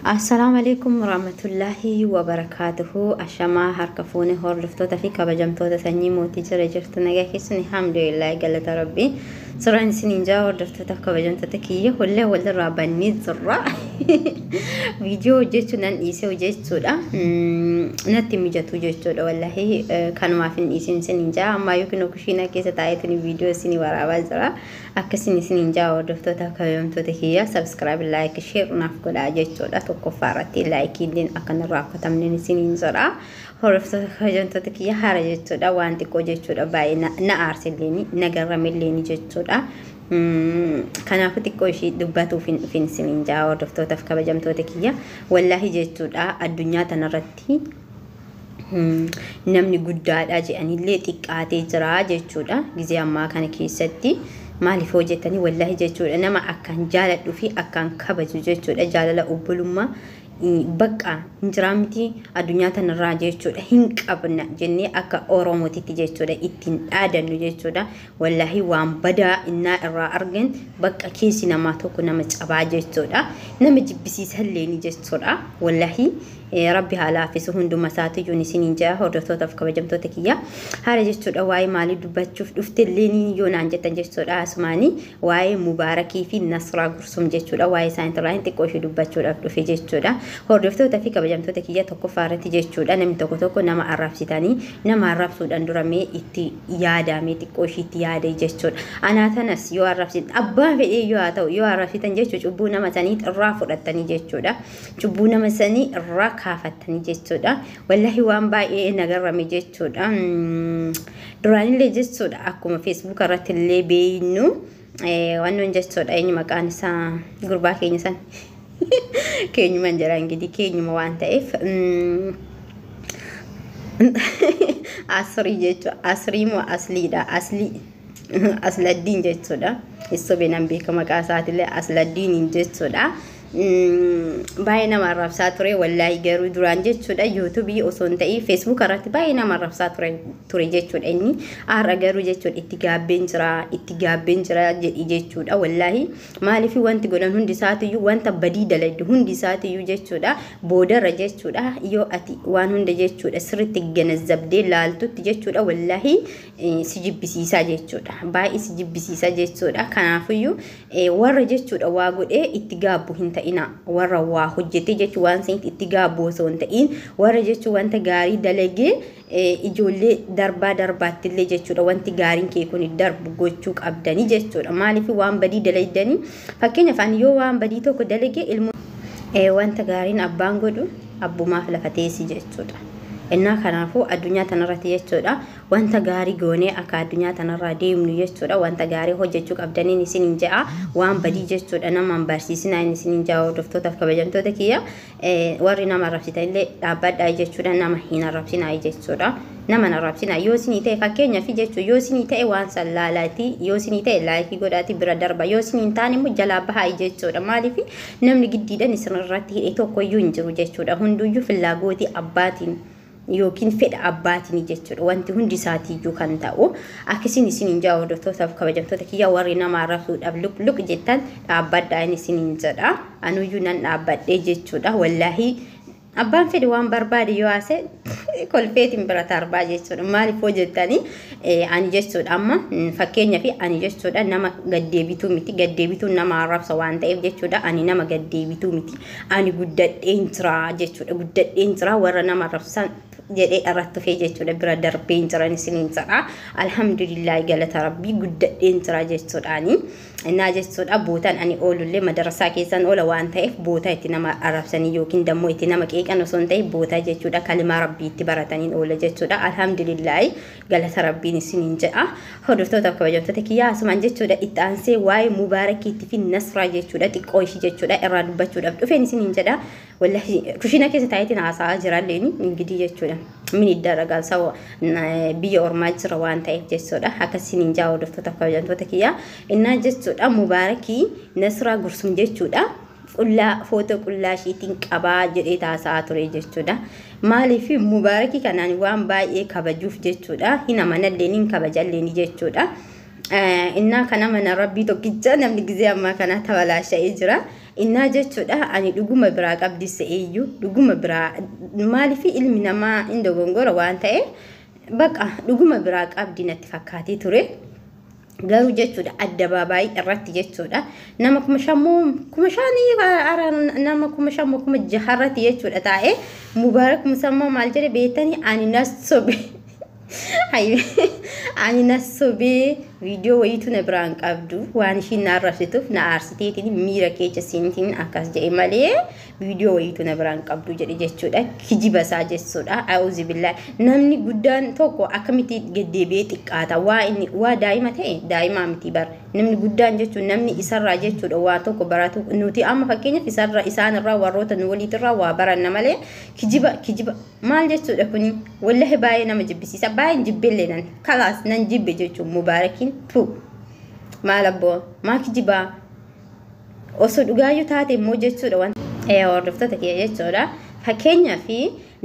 Assalaamu alaikum warahmatullaahi wabarakaatuhu. Ashamaa harka fuune hordoftoota fi kabajamtoota sanyii mootii jira jirtu nagaa keessan alhamdulillah galata rabbii. Suuraan isiniin jaa hordoftoota fi kabajamtoota kiyya hullee walirraa bannee jirra. Viidiyoo hojjechuu nan dhiisee hojjechuudha. Natti mijatu jechuudha wallahi kanumaaf hin dhiisin isiniin jaa ammaa yookiin kushiinaa keessa taa'eetiin viidiyoo isinii waraabaa jira. Akkasiin isiniin jaa hordoftoota fi kabajamtoota kiyya subscribe, like, share naaf godhaa jechuudha. Tokkoffaa irratti laayikiilleen akka hin raaffatamne isiniin jedha. Hordoftoota kabajamtoota kiyya haara jechuudha waan xiqqoo jechuudha baay'ee na aarselleeni na garramelleeni jechuudha. Kanaafuu xiqqoo ishii dubbatuuf hin dhufin isiniin jaa hordoftootaaf kabajamtoota kiyya wallaahi jechuudha addunyaa tanarratti namni guddaadha jedhanillee xiqqaatee jira jechuudha gizee ammaa kana keessatti. Maaliif hojjetanii wallaahi jechuudha nama akkaan jaaladhuu fi akkaan kabaju jechuudha jaalala obbolummaa bakka hin jiraa miti addunyaa tanarraa jechuudha hin qabna jennee akka Oromootitti jechuudha ittiin dhaadannu jechuudha wallaahi waan badaa innaa irraa argan bakka keessi namaa tokko nama cabaa jechuudha nama jibbisiisalleeni jechuudha wallaahi rabbi haa laaffisu hunduma isaatiyyuu isiniin jaa hordoftootaaf kabajamtoota kiyya haala jechuudha waa'ee maalii dubbachuuf dhuftellee yoo naan jettan jechuudha asumaanii waa'ee Mubaarakii fi Nasraa Gursum jechuudha waa'ee isaaniitirraa hin xiqqoo ishee dubbachuudhaaf dhufe jechuudha hordoftoota fi kabajamtoota kiyya tokkoffaa irratti jechuudha namni tokko tokko nama arrabsitanii nama arrabsuudhaan duramee itti yaadamee xiqqoo ishee itti yaade jechuudha anaa tanas yoo arrabsitan abbaan fedhee yoo haa ta'u yoo arrabsitan jechuudha cubbuu nama sanii irraa fudhattanii jechuudha cubbuu nama sanii irraa kaafattanii jechuudha. Wallahi waan baay'ee nagarrame jechuudha. Duraanillee jechuudha akkuma Facebook irratti illee beeynu wannoon jechuudha eenyu maqaan isaa gurbaa keenya san keenyuman jira ingidihi keenyuma waan ta'eef asrii jechuudha asrii moo asliidha aslii asladdiin jechuudha. Issobee nan beeka maqaa isaatillee asladdiiniin jechuudha. Baay'ee nama arrabsaa ture wallaahi garuu duraan jechuudha yuutuubii osoo hin ta'in feesbuuk irratti baay'ee nama arrabsaa ture jechuudha inni har'a garuu jechuudha itti gaabbeen jira itti gaabbeen jira jedhi jechuudha wallaahi maaliif wanti godhan hundi isaatiyyuu wanta badii dalagdu hundi isaatiyyuu jechuudha boodarra jechuudha yoo ati waan hunda jechuudha sirriitti ganazzabdee laaltutti jechuudha wallaahi si jibbisiisaa jechuudha baay'ee si jibbisiisaa jechuudha kanaafiyyuu warra jechuudha waa godhee itti gaabbu hin ta'in ta'ina warra waa hojjete jechuun waan sanitti itti gaabbu osoo hin ta'in warra jechuun wanta gaarii dalagee ijoollee darbaa darbaattillee jechuudha wanti gaariin kee kun darbu gochuu qabdanii jechuudha maaliif waan badii dalagdanii fakkeenyaaf ani yoo waan badii tokko dalage ilmoo wanta gaariin abbaan godhu abbumaaf lafa teessi jechuudha. Innaa kanaafuu addunyaa tanarratti jechuudha wanta gaarii goonee akka addunyaa tanarraa deemnu jechuudha wanta gaarii hojjechuu qabdaniin isiniin ja'a waan badii jechuudha nama hin barsiisinaa isiniin ja'a hordoftootaaf kabajamtoota kiyya warri nama arrabsitanillee dhaabbadhaa jechuudha nama hin arrabsinaa jechuudha. Nama hin arrabsinaa yoo isinii ta'e fakkeenyaaf jechuudha yoo isinii ta'e waan san laalaati yoo isinii ta'e laayikii godhaati bira darba yoo isinii hin taane immoo jalaa bahaa jechuudha maaliif namni giddiidhaan isinirratti hidhe tokkoyyuu hin jiru jechuudha hunduyyuu fillaagootii abbaatiin yookiin fedha abbaatiin jechuudha wanti hundi isaatiiyyuu kan ta'u akkasiin isiniin jaa hordoftootaaf kabajamtoota kiyya warri nama arrabsuudhaaf luq luq jettan dhaabbadhaa inni isiniin jedha anuyyuu nan dhaabbadhee jechuudha wallaahi abbaan fedhe waan barbaade yoo haase kolfeetiin bira tarbaa jechuudha maaliif hoo jettanii ani jechuudha amma fakkeenyaaf ani jechuudha nama gaddeebituu miti gaddeebituun nama arrabsa waan ta'eef jechuudha ani nama gaddeebituu miti ani guddadheen jira jechuudha guddadheen jira warra nama arrabsan jedhee irratti dhufee jechuudha bira darbeen jiran isiniin jedha alhamdulillah galata rabbii guddadheen jira jechuudhaani innaa jechuudha bootaan ani oolullee madarasaa keessan oola waan ta'eef bootaa itti nama arrabsanii yookiin dammoo itti nama qeeqan osoo hin ta'in bootaa jechuudha kalimaa rabbii itti barataniin oola jechuudha alhamdulillah galata rabbiin isiniin jedha hordoftootaaf kabajamtoota kiyyaa asumaan jechuudha itti aansee waa'ee Mubaarakiitti fi Nasraa jechuudha xiqqoo ishii jechuudha irraa dubbachuudhaaf dhufeen isiniin jedha wallahi kushiina keessa taa'eetiin haasa'aa jiraalleen ingidii jechuudha min iddaragaa sawa biyya ormaa jira waan ta'eef jechuudha akkasiin jaa hordoftootaaf kabajamtoota kiyyaa innaa jechuudha Mubaarakii Nasraa Gursum jechuudha qullaa footoo qullaa ishiitiin qabaa jedhee taasa'aa ture jechuudha. Maaliif Mubaarakii kanaan waan baay'ee kabajuuf jechuudha hin amanalleen hin kabajalleen jechuudha. Innaa kana mana rabbii tokkicha namni gizee ammaa kana tabalaasha'ee jira. Innaa jechuudha ani dhuguma biraa qabdi se'eeyyuu dhuguma biraa, maaliif ilmi namaa hin dogongora waan ta'eef, baqa dhuguma biraa qabdi natti fakkaatee ture. Garuu jechuudha addabaabaayii irratti jechuudha nama 5,000 5,000, nama 5,000 6,000 irratti jechuudha taa'ee Mubaarak Musammaa maal jedhe beektanii? Ani nas sobe, ani nas sobee, viidiyoo wayiitu na biraan qabdu, waan ishiin na arrabsituuf na aarsiteetiin miira keessa siintiin akkas jedhe malee viidiyoo wayiitu na biraan qabdu jedhe jechuudha. Kijiba isaa jechuudha. A'uuzi billaa, namni guddaan tokko akkamitti deddeebi'ee xiqqaata? Waa inni waa daa'ima ta'e daa'imaa miti bar. Namni guddaan jechuun namni isarraa jechuudha waa tokko baratu. Nuti amma fakkeenyaaf isarraa, isaanirraa, warroota nu waliitirraa waa baranna malee kijiba kijiba maal jechuudha kuni? Wallahi baay'ee nama jibbisiisa. Baay'een jibbellee nan kalaas nan jibbe jechuun Mubaarakiin tu maal abboo maa kijibaa? Osoo dhugaayyuu taate immoo jechuudha waan hordoftoota kiyya jechuudha. Fakkeenyaa fi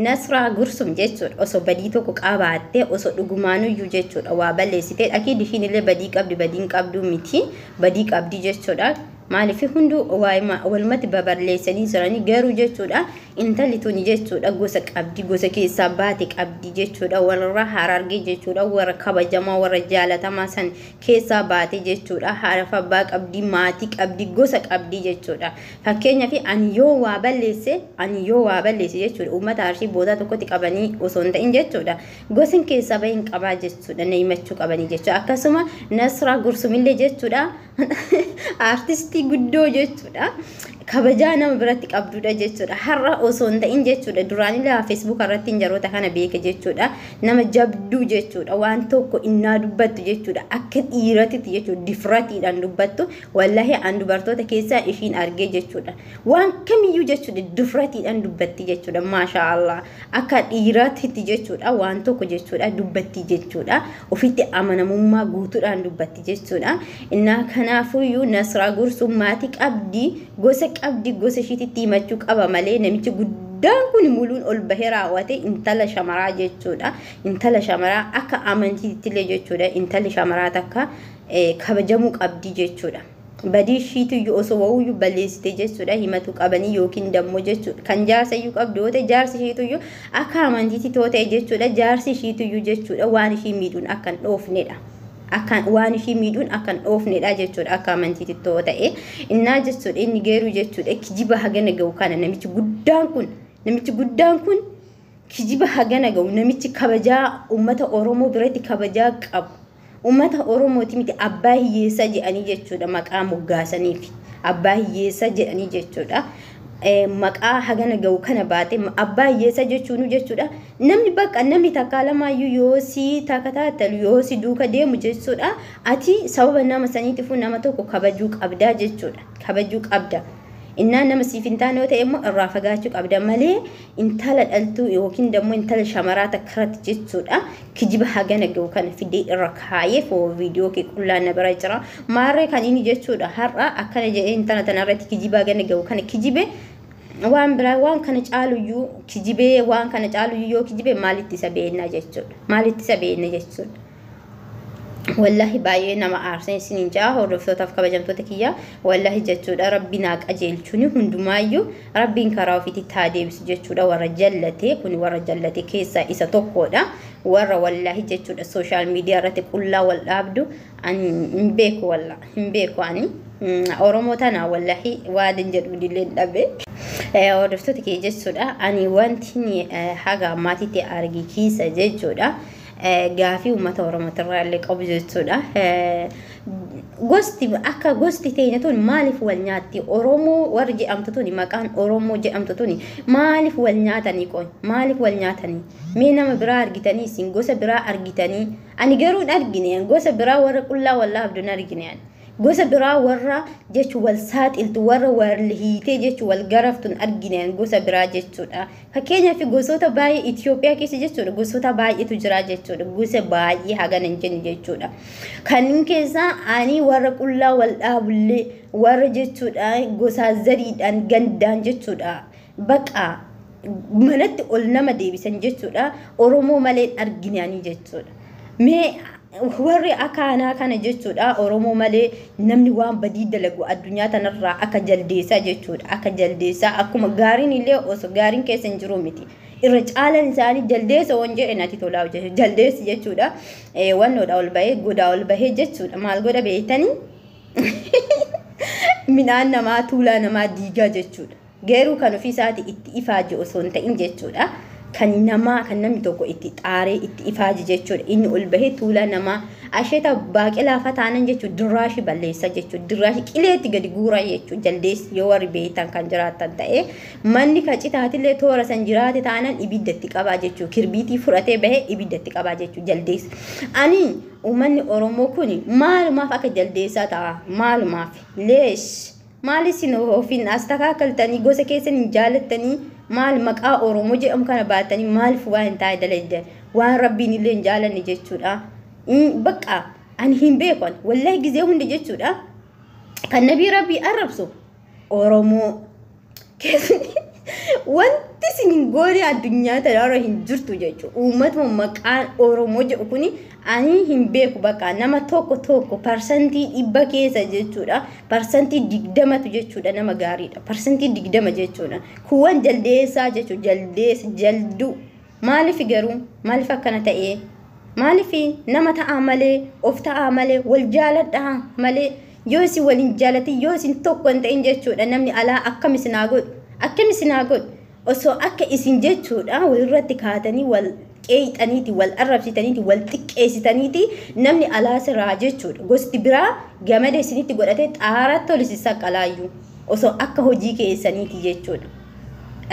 Nasraa Gursum jechuudha osoo badii tokko qabaattee, osoo dhugumaanuyyuu jechuudha waa balleessitee, akii ishiin illee badii qabdi, badiin qabduu miti, badii qabdi jechuudha. Maaliif hunduu walumatti baballeessanii jiranii? Garuu jechuudha intalli tuni jechuudha gosa qabdi, gosa keessaa baate qabdi jechuudha. Warra Harargee jechuudha, warra kabajamaa, warra jaalatamaa san keessaa baate jechuudha. Haadha abbaa qabdi, maatii qabdi, gosa qabdi jechuudha. Fakkeenyaaf ani yoo waa balleesse, ani yoo waa balleesse jechuudha, uummata Arsii boodaa tokkotti qabanii osoo hin ta'in jechuudha gosin keessaa bahin qabaa jechuudha, na himachuu qabanii jechuudha. Akkasuma Nasraa Gursumillee jechuudha aartistii guddoo jechuudha, kabajaa nama biratti qabdudha jechuudha. Har'a osoo hin ta'in jechuudha duraanillee Feesbuuk irratti jaroota kana beeka jechuudha. Nama jabduu jechuudha, waan tokko innaa dubbattu jechuudha akka dhiiratitti jechuudha difratiidhaan dubbattu. Wallahi an dubartoota keessaa ishiin argee jechuudha waan kamiyyuu jechuudha difratiidhaan dubbatti jechuudha. Maasha Allah, akka dhiiratitti jechuudha waan tokko jechuudha dubbatti jechuudha, ofitti amanamummaa guutuudhaan dubbatti jechuudha. Innaa kanaafuyyuu Nasraa Gursum maatii qabdi, gosa qabdi, gosa ishiitti himachuu qaba malee namichi guddaan kun muluun ol bahee raawwate intala shamaraa jechuudha. Intala shamaraa akka amantiittillee jechuudha intalli shamaraa takka kabajamuu qabdi jechuudha. Badii ishiituyyuu osoo wa'uyyuu balleessite jechuudha himatu qabanii, yookiin dammoo jechuudha kan jaarsa iyyuu qabdu yoo ta'e, jaarsi ishiituyyuu akka amantiitti yoo ta'e jechuudha, jaarsi ishiituyyuu jechuudha waan ishii miidhuun akka hin dhoofnedha. Akka waan ishii miidhuun akka hin dhoofnedha jechuudha akka amantiitti yoo ta'e. Innaa jechuudha inni geeruu jechuudha kijiba hagana ga'u kana, namichi guddaan kun, namichi guddaan kun kijiba hagana ga'u, namichi kabajaa uummata Oromoo biratti kabajaa qabu, uummata Oromooti miti, abbaa hiyyeessaa jedhanii jechuudha maqaa moggaasaniif, abbaa hiyyeessaa jedhanii jechuudha. Maqaa hagana ga'u kana baate abbaa hiyyeessaa jechuun jechuudha namni bakka namni takkaa lamaayyuu yoo si takataatalu, yoo si duuka deemu jechuudha, ati sababa nama saniitiifuu nama tokko kabajuu qabdaa jechuudha, kabajuu qabda. Innaa nama siif hin taane yoo ta'e immoo irraa fagaachuu qabda malee intala dhaltuu yookiin dammoo intala shamaraa takka irratti jechuudha kijiba hagana ga'u kana fidee irra kaayee foo viidiyoo kee qullaa na bira jira maarree kan inni jechuudha har'a akkana jedhee intala tana irratti kijiba hagana ga'u kana kijibe. Waan biraa waan kana caaluyyuu kijibee, waan kana caaluyyuu yoo kijibe maalitti isa beekna jechuudha, maalitti isa beekna jechuudha? Wallahi baay'ee nama aarsan isiniin ja'a hordoftootaaf kabajamtoota kiyya. Wallahi jechuudha rabbi naa qajeelchuun hundumaayyuu rabbiin karaa ofiitti taa deebisu jechuudha. Warra jallate kun warra jallate keessaa isa tokkodha. Warra wallahi jechuudha sooshaal miidiyaa irratti qullaa wal dhaabdu ani hin beeku, walla hin beeku ani Oromoo tana, wallahi waan hin jedhu illee hin dhabe. Hordoftoota kiyya jechuudha ani wanti haga ammaatitti argi kiisa jechuudha gaafii uummata Oromootirraa illee qabu jechuudha. Gosti akka gosti teenya tun maaliif wal nyaatti? Oromoo warri jedhamtu tuni, maqaan Oromoo jedhamtu tuni maaliif wal nyaatanii qoy? Maaliif wal nyaatanii? Mee nama biraa argitanii, isin gosa biraa argitanii? Ani garuu hin argine, gosa biraa warra qullaa wallaa abdu hin argine ani. Gosa biraa warra jechuun wal saaxiltu, warra wal hiitee jechuun wal garaftu hin argine gosa biraa jechuudha. Fakkeenyaaf gosoota baay'ee Itoophiyaa keessa jechuudha gosoota baay'eetu jira jechuudha, gosa baay'ee hagana hin jenne jechuudha. Kanneen keessaa ani warra qullaa wal dhaabullee, warra jechuudha gosa zariidhaan gandaan jechuudha baqa manatti ol nama deebisan jechuudha Oromoo malee hin argine ani jechuudha. Mee Warri akkanaa kana jechuudha Oromoo malee namni waan badii dalagu addunyaa tanarraa akka jaldeessaa jechuudha. Akka jaldeessaa akkuma gaariin illee osoo gaariin keessa hin jiru miti. Irra caalan isaanii jaldeessa waan jedhe natti tolaa jechuudha. Jaldeessi jechuudha. Wannoodha ol bahee godaa ol bahee jechuudha. Maal godha beektanii? Midhaan namaa tuulaa namaa diigaa jechuudha. Garuu kan ofii isaatii itti ifaaje osoo hin ta'in jechuudha. Kan namaa kan namni tokko itti xaaree itti ifaaje jechuudha. Inni ol bahee tuulaa namaa asheeta baaqelaa fataanan jechuudha. Dirraashi balleessa jechuudha. Dirraashi qileetti gadi guuraa jechuudha. Jaldeessi yoo warri beektan kan jiraatan ta'e manni kacitaatillee toora san jiraate taanan ibidda itti qabaa jechuudha. Kirbiitii fudhatee bahee ibidda itti qabaa jechuudha jaldeessi. Ani uummanni Oromoo kun maalumaaf akka jaldeessaa ta'a? Maalumaaf? Leesh maal isin ofiin as takaakaltanii gosa keessan hin jaalattanii maal maqaa Oromoo jedhamu kana baatanii maaliif waan hin taane dalagdan waan rabbiin illee hin jaalanne jechuudha. Bakka ani hin beekan wallahi gizee hundi jechuudha. Kan nabii rabbii arrabsu Oromoo wanti isin hin goone addunyaa tanarra hin jirtu jechuudha. Uummatuma maqaan Oromoo jedhu kuni ani hin beeku bakka nama tokko tokko 100% keessa jechuudha. 20%tu jechuudha nama gaariidha. 20% jechuudha. Kuwwan jaldeessaa jechuudha. Jaldeessa jalduu. Maaliif garuu maaliif akkana ta'ee? Maaliif nama ta'aa malee of ta'aa malee wal jaaladhaa malee yoo isin waliin jaalatin yoo isin tokko hin ta'in jechuudha namni alaa akkam isin haa godhu? Akkam isin haa godhu? Osoo akka isin jechuudha walirratti kaatanii wal qeexaniiti wal arrabsitaniiti wal xiqqeessitaniiti namni alaa sirraa jechuudha. Gosti biraa gamada isinitti godhatee xaaratti ol isin saqqalaayyuu osoo akka hojii keessaniiti jechuudha.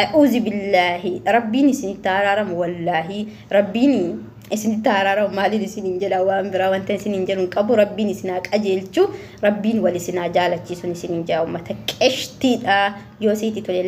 A'uuzi billaahi rabbiin isinitti araaramu wallaahi rabbiin isinitti araaramu maaliin isin hin jedha waan biraa wanta isin hin jedhu hin qabu rabbiin isin haa qajeelchu rabbiin wal isin haa jaalachiisuun isin hin jaa uummata qeshtiidha yoo siiti tole.